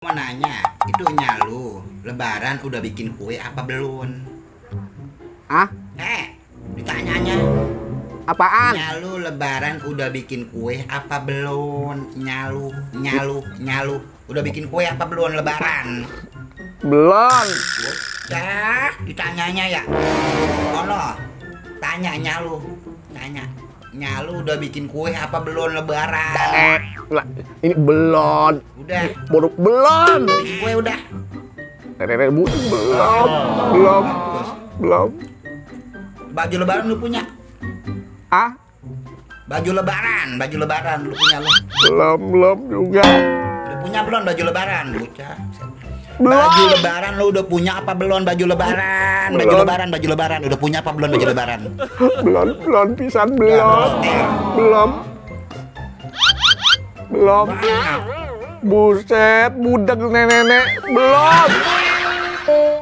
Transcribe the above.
Mau nanya, itu nyalu Lebaran udah bikin kue apa belum? Ah, Ditanyanya, apaan? nyalu Lebaran udah bikin kue apa belum? Nyalu, udah bikin kue apa belum Lebaran? Belum. Ditanyanya ya. Ono, tanya nyalu udah bikin kue apa belum Lebaran? Lah, ini belum. Udah, Baru belum. bikin kue udah. Belum. Baju Lebaran lu punya? Ah, Baju Lebaran lu punya lu? belum juga. Udah punya belum baju Lebaran, bocah? Belum. Baju Lebaran lu udah punya apa belum baju Lebaran? Baju Belum. Lebaran udah punya apa belum baju Lebaran? Belum pisan belum. Banyak. Buset, budek nenek belum.